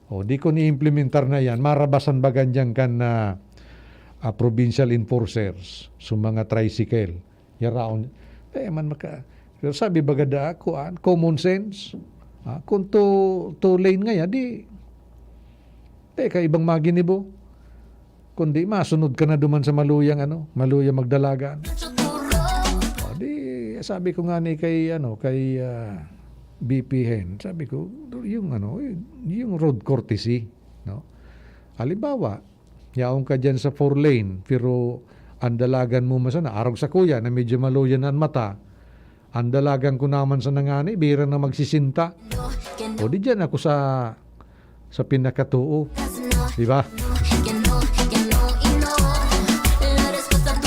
O, di ko ni-implementar na yan. Marabasan baga dyan kan ah, ah, provincial enforcers sa mga tricycle. Yaraon. Eh, man maka... Pero sabi baga da, kuan, common sense. Ah, kung two, two lane nga yan, di... Teka, ibang maginibo. Kundi masunod ka na duman sa maluyang ano, maluyang magdalagan. O, di, sabi ko nga ni kay, ano, kay ah, B P Hen, sabi ko, yung ano, yung road courtesy, no? Halimbawa, yaon ka dyan sa four lane, pero ang dalagan mo masana, arog sa kuya na medyo maluya na ang mata, ang dalagan ko naman sa nangani, bira na magsisinta. O di dyan ako sa, sa pinakatuo. Di ba?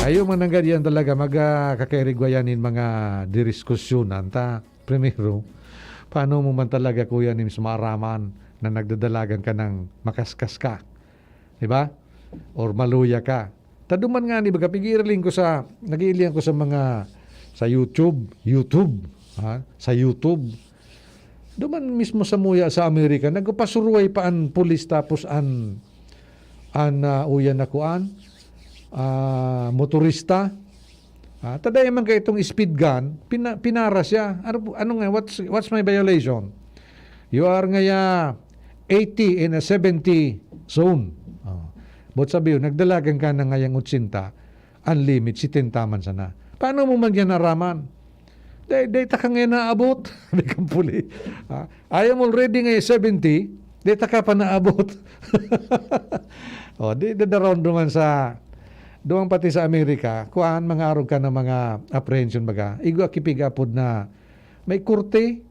Ayo, mananggad yan talaga, magkakairigwayan in mga diriskusyonan. Ta, primero, paano mo man talaga, kuya, nim sa maaraman na nagdadalagan ka ng makaskas ka? Di ba? Or maluya ka. Taduman nga ni baga, pigiraling ko sa, nag-iilihan ko sa mga, sa YouTube, YouTube, ha? Sa YouTube. Duman mismo sa Muya sa Amerika, nagpapasuruway pa an pulis tapos an, an ah, uyan na kuan, ah, motorista. Ah, taday man ka itong speed gun, pina- pinara siya. Ano, po- ano nga, what's, what's my violation? You are ngaya eighty in a seventy zone. Oh. But sabi yun, nagdalagan ka na ngayang ochenta, ang limit, setenta man sana. Paano mo man yan naraman? Dai, dai ta ka ngayon naabot. Sabi kang puli. Ah, I am already ngayon seventy, dai ta ka pa naabot. O, di, dadaron duman sa, duman pati sa Amerika, kuan, mga arog ka ng mga apprehension baga. Igwa kipigapod na may korte,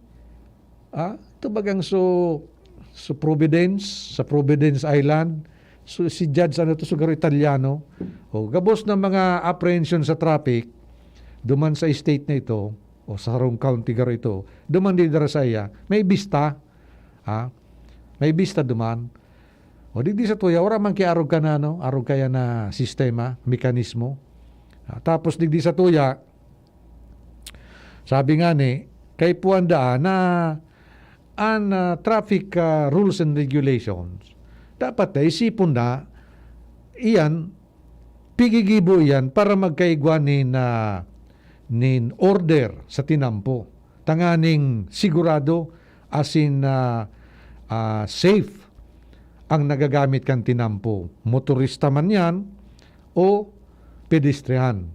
ah, ito bagang so, so Providence, sa Providence Island, so si Judge, ano to, so garo Italiano. O, gabos ng mga apprehension sa traffic, duman sa state na ito, o sa sarong county garo ito, duman di dara sa iya, may bista, ha? May bista duman. O digdi sa tuya, wala man kay arog ka na, no? Arog kaya na sistema, mekanismo. Ah, tapos digdi sa tuya, sabi nga ni, kay puan daan na an ah, traffic ah, rules and regulations, dapat na isipon na iyan, pigigibo iyan para magkaigwa nin, ah, nin order sa tinampo. Tanganing sigurado asin ah, ah, safe ang nagagamit kan tinampo. Motorista man yan o pedestrian.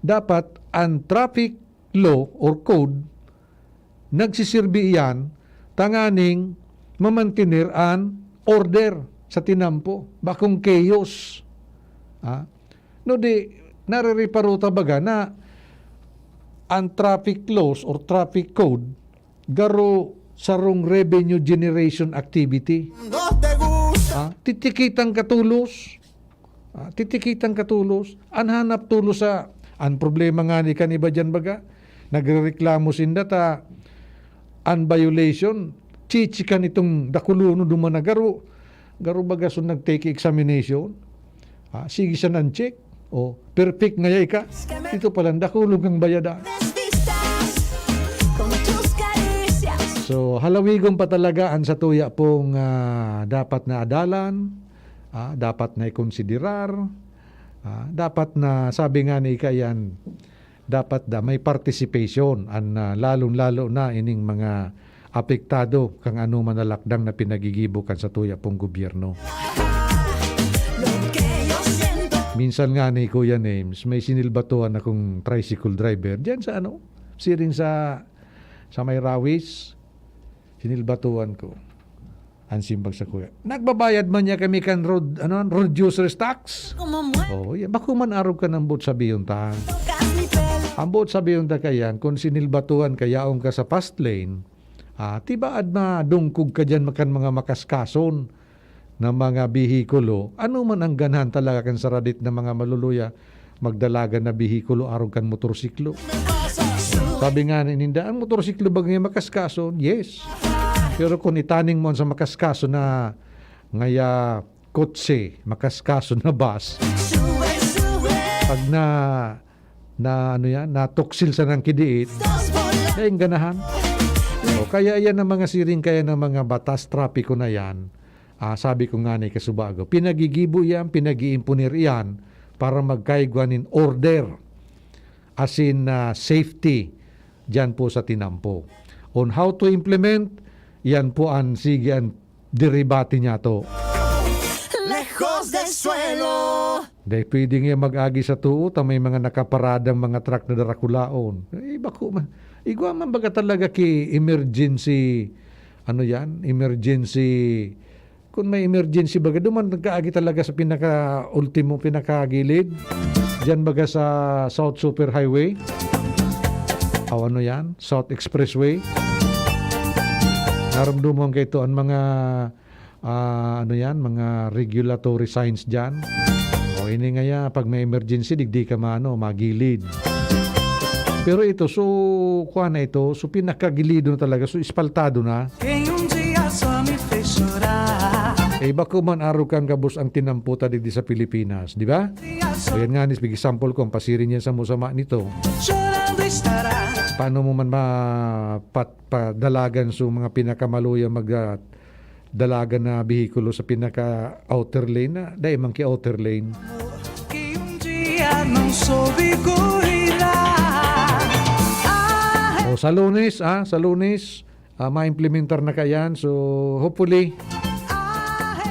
Dapat ang traffic law or code, nagsisirbi iyan tanganing mamantener an order sa tinampo, bakong chaos. Ah, no di, naririparuta baga na ang traffic laws or traffic code garo sarong revenue generation activity. Ah, titikitan ka tolos. Ah, titikitan ka tolos. An hanap tolos sa, an problema nga ni kan iba diyan baga, nagrereklamo sinda ta an violation, chichikan itong dakulonon duman na garo. Garo baga so nag-take examination. Ah, sige siya nan check. O, perfect ngaya ika. Ito palang dakulog ang bayadan. So, halawigon pa talaga ang satuya pong ah, dapat na adalan. Ah, dapat na ikonsiderar. Ah, dapat na, sabi nga ni Ika yan, dapat da may participation an ah, lalong-lalo na ining mga apektado kan anoman na lakdang na pinagigibo kan satuya pong gobyerno. Minsan nga ni Kuya Names, may sinilbatuan akong tricycle driver diyan sa ano, siring sa, sa may Rawis, sinilbatuan ko. Ang simbag sa kuya, "Nagbabayad man niya kami kan road, ano, road user's tax?" Oo, yan. Bako man arog ka ng boot sabiyon ta. Ang boot sabiyon ta kayan, kung sinilbatuan ka, yaon ka sa fast lane, ah, tibaad madungkog ka dyan kan mga makaskason na mga bihikulo. Ano man ang ganahan talaga kan saradit na mga maluluya, magdalagan na bihikulo arog kan motorsiklo? Sabi nga ni ninda, "Ang motorsiklo ba ngayon makaskason?" Yes. Pero kung itaning mo sa makaskaso na ngaya kotse, makaskaso na bus, pag na, na ano yan, natuksil sa nang kidiit, kaya yung ganahan. O kaya yan ang mga siring kaya ng mga batas trapiko na yan. Ah, sabi ko nga ni kasubago, pinagigibo yan, pinag-iimponer yan para magkaigwa nin order, as in, ah, safety, dyan po sa tinampo. On how to implement, yan po ang sige ang deribate niya to. Lejos del suelo. Dahil pwede nga mag-agi sa tuo, ta may mga nakaparadang mga truck na darakulaon. Eh, bako man. Igwa man baga talaga ki emergency, ano yan? Emergency. Kung may emergency baga, duman nagkaagi talaga sa pinaka-ultimo, pinakagilid. Diyan baga sa South Super Highway. O ano yan? South Expressway. Naramdaman kayo ito, ang mga, ah, ano yan? Mga regulatory signs dyan. O ini nga ya, pag may emergency, digdi ka maano, magilid. Pero ito, so, kuha na ito. So, pinakagilido na talaga. So, espaltado na. Que un día só me fez chorar. Eh, bako man arog kan gabos ang tinampo ta digdi sa Pilipinas, di ba? O yan nga, nis, big example ko, ang pasiring yan sa musama nito. Chorando estará. Paano mo man mapat-, padalagan so mga pinakamaluya mag, ah, dalagan na behikulo sa pinaka-outer lane na, dai man ki outer lane. Que un día não soube cuidar. Ah, O sa Lunes, ah, sa Lunes, ah, maimplementar na kayan. So, hopefully,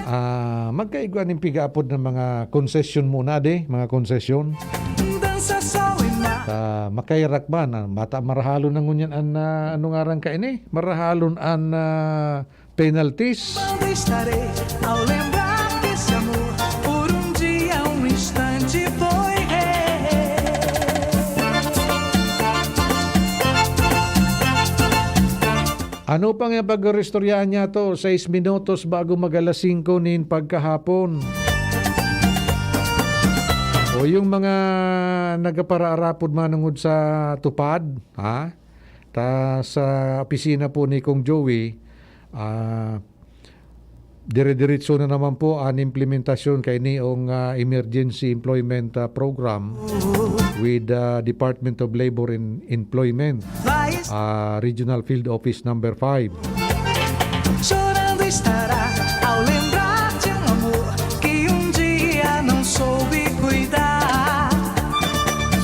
ah, magkaigwa nin pigaapod ng mga concession muna, de, mga concession. Dança só e mar. Ah, makairak man, ah, bata marahalon na ngunyan an, ah, ano ngaran ka ini? Marahalon an, ah, penalties. Quando estarei ao lembrar desse amor, por um dia, um instante foi rei. Ano pa nga pag-oristoryahan niya to? Sais minutos bago mag-alas singko nin pagkahapon. O yung mga nagaparaarapod manungod sa tupad, ha? Ta sa opisina po ni Kong Joey, ah, dire-diretso na naman po an implementasyon kaini ong, ah, Emergency Employment, ah, Program with, ah, Department of Labor and Employment, ah, Regional Field Office Number five. Chorando estará ao lembrar de um amor que um dia não soube cuidar.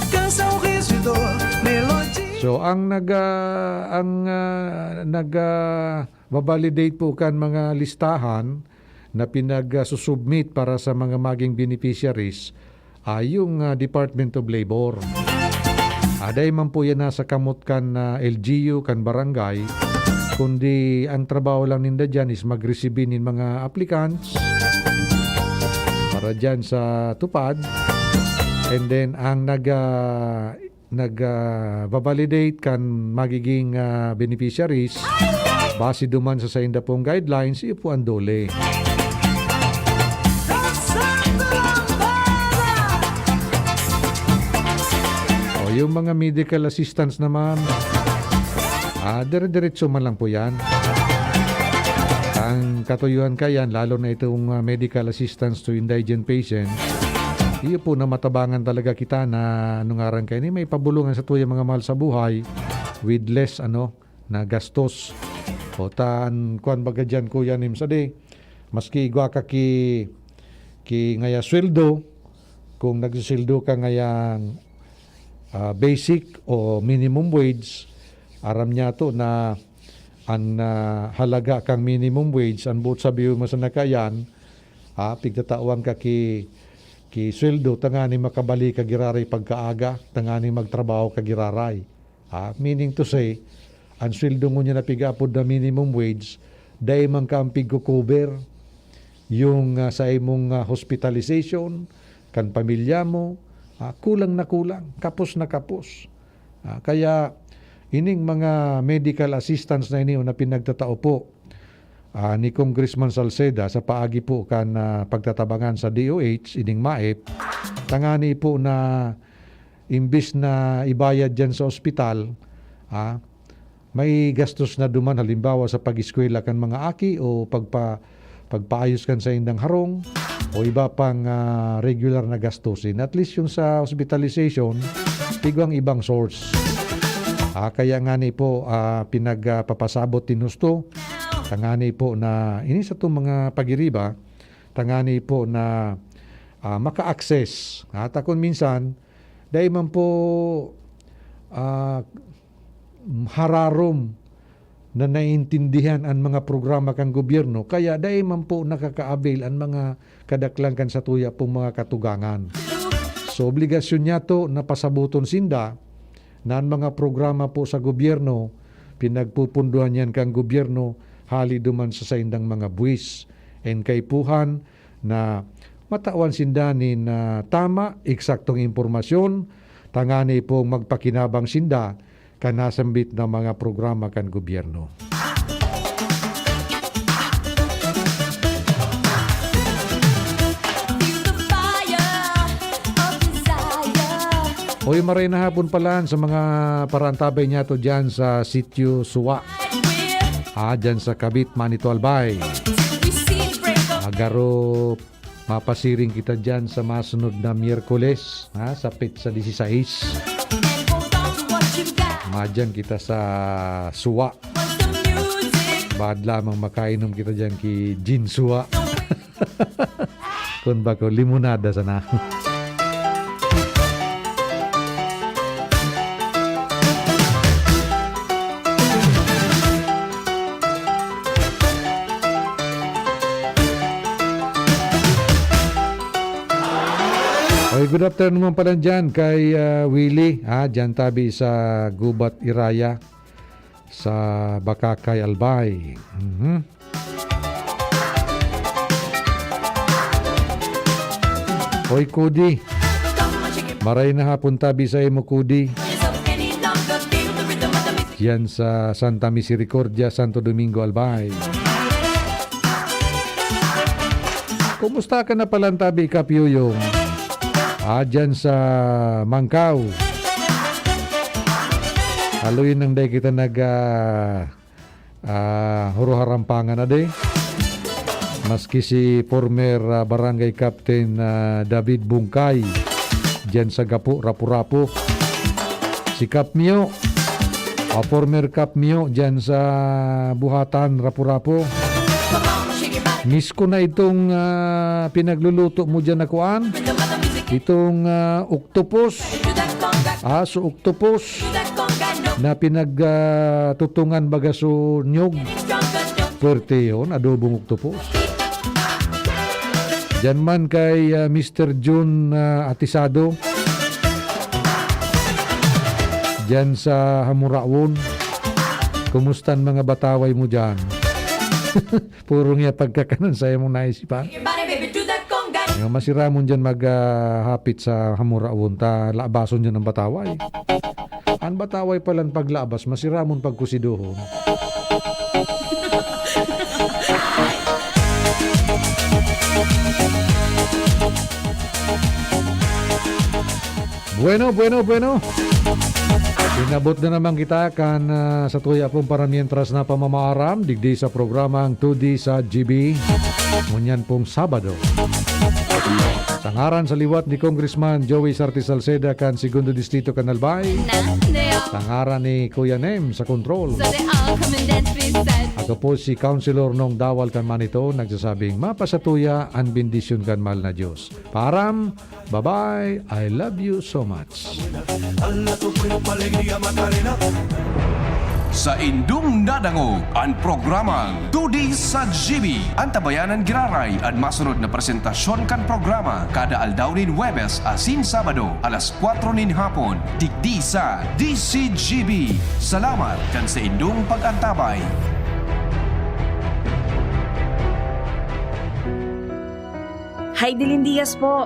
Canção, riso e dor, melodia. So, ang nag, ah, ang, ah, nag, ah, babalidate po kan mga listahan na pinagsusubmit para sa mga maging beneficiaries, ah, yung, ah, Department of Labor. Ah, dai man po yan nasa kamot kan, ah, L G U, kan barangay, kundi ang trabaho lang ninda dyan is mag-receive nin mga applicants para dyan sa tupad. And then, ang nag, ah, nag, ah, babalidate kan magiging, ah, beneficiaries, base duman sa sainda pong guidelines, iyo po ang DOLE. O, yung mga medical assistance naman, ah, dire-diretso man lang po yan. Ang katuyuhan kayan, lalo na itong, ah, medical assistance to indigent patients, iyo po na matabangan talaga kita na, ano ngaran kaini, maipabulungan sa tuyang mga mahal sa buhay with less, ano, na gastos. O tan, kuwan baga dyan, Kuya Nims, adi, maski igwa ka ki, ki ngaya sweldo, kung nagsisweldo ka ngayang, ah, basic o minimum wage, aram niya to na an, ah, halaga kan minimum wage, an boot sabihon mo sana kaiyan, ah, pigtatawan ka ki, ki sweldo, tanganing makabalik ka giraray pagkaaga, tanganing magtrabaho ka giraray. Ah, meaning to say, an sweldo ngunyan na pig-aapod na minimum wage, dai man ka an pigko-cover yung, ah, sa imong, ah, hospitalization, kan pamilya mo, ah, kulang na kulang, kapos na kapos. Ah, kaya ining mga medical assistance na ini na pinagtatao po, ah, ni Congressman Salceda sa paagi po kan, ah, pagtatabangan sa D O H, ining MAIP, tangani po na imbis na ibayad diyan sa ospital, ah, may gastos na duman, halimbawa sa pag-eskwela kan mga aki o pagpa-, pagpaayos kan saindang harong o iba pang, ah, regular na gastusin. At least yung sa hospitalization, igwang ibang source. Ah, kaya ngani po, ah, pinagpapasabot din husto, tangani po na ini satong mga pagiriba, tangani po na, ah, maka-access. At akon minsan, dai man po, ah, hararom na naintindihan an mga programa kan gobyerno, kaya dai man po nakaka-avail an mga kadaklan kan satuya pong mga katugangan. So, obligasyon niyato na pasaboton sinda na an mga programa po sa gobyerno, pinagpupundohan yan kan gobyerno hali duman sa saindang mga buwis. And kaipuhan na matawan sinda nin, ah, tama, eksaktong impormasyon, tangani pong magpakinabang sinda kan nasambit na mga programa kan gobyerno. Feel the fire of desire. Hoy, maray na hapon pala sa mga paraantabay niyato dyan sa Sitio Suwa. Ah, dyan sa Kabit, Manito, Albay. We see break of Agaro, mapasiring kita dyan sa masunod na Miyerkules, ha, sa petsa disisais. And hold on to what you got. Madyan kita sa Suwa. Once the music Bahad lamang makainom kita dyan ki Gin Suwa. Kun bako, limonada sana. Oy, good afternoon man pala dyan kay, ah, Willie, ah, dyan tabi sa Gubat, Iraya, sa Bacacay, Albay. Mhm. Oy, Kudi. Maray na hapon tabi sa imo, Kudi. Yan sa Santa Misericordia, Santo Domingo, Albay. Kumusta ka na palan tabi, Kap Yoyong? Ah, dyan sa Mangkaw. Aloy nang dai kita nag, ah, ah, huruharampangan na di. Maski si former, ah, barangay captain, ah, David Bungkay, dyan sa Gapo, Rapu-Rapu. Si Kap Mio, ah, former Kap Mio, dyan sa Buhatan, Rapu-Rapu. Miss ko na itong, ah, pinagluluto mo dyan na kuan. Itong, ah, octopus. Ah, so octopus na pinag, ah, tutungan baga so nyog. Puwerte yun, adobong octopus. Diyan man kay, ah, Mister Jun, ah, Atisado. Diyan sa Hamuraon. Kumusta an mga bataway mo diyan? Puro nga pagkakanon sa imong naisipan. Everybody, baby, do that conga. Nga masiramon dyan mag, ah, hapit sa Hamuraon, ta labason dyan ang bataway. Ang bataway palan paglabas, masiramon pagkusidohon. Bueno, bueno, bueno. Inabot na naman kita kan, ah, sa tuya pong para mientras na pamamaaram, digdi sa programang Two D sa G B. Ngunyan pong Sabado. Sa ngaran sa liwat ni Congressman Joey Sarte Salceda kan Segundo Distrito kan Albay. Sa ngaran ni Kuya Nem sa Control. Ako po si Councilor Nong Dawal kan Manito, nagsasabing mapasatuya an bendisyon kan mahal na Diyos. Paaram, bye-bye, I love you so much. Hala, tu cuerpo alegría, Macarena. Saindong nadangog an programang Tudi sa G B. Antabayanan giraray an masunod na presentasyon kan programa kada aldaw nin Huwebes asin Sabado, alas kwatro nin hapon, digdi sa D C G B. Salamat kan saindong pag-antabay. Hay Dilin Diaz po.